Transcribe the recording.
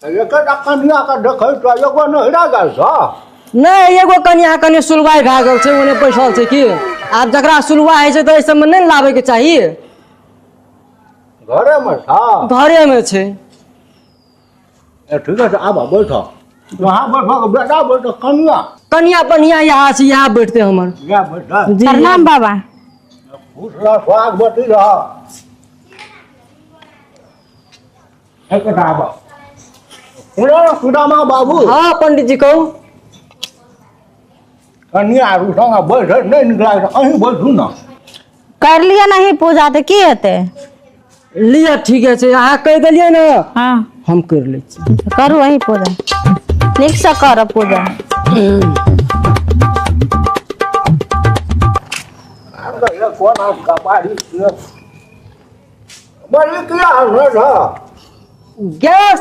एकेटा कनिया के देखै छौ, एगो नहिरा गेल छौ? नहि, एगो कनिया कनि सुलवाइ भए गेल छै, ओने बैसल छै। की आब जकरा सुलवा होइ छै तऽ एहि सबमे नहि ने लाबैके चाही। घरेमे छौ? घरेमे छै। ए, ठीक छै, आब बैठ। वहाँ बैठ के बेटा बैठ, कनिया। कनिया बढ़िया यहाँ छै, यहाँ बैठते हमर। यहाँ बैठ। जी। प्रणाम बाबा। खुश रह, सुहागवती रह। एक आब सुनो सुदामा बाबू। हाँ पंडित जी, कहू। कनिया आरू संग बैठ नहि नीक लागत, अहीं बैठू ने। कर लिअ नहीं पूजा तऽ की हेतै? लिअ, ठीके छै, अहाँ कहि देलियै ने। हाँ। हम करि लै छी। करू अहीं पूजा, नीकसँ करब पूजा। कोना कपारी बड़ी किया हँसै छह? गैस।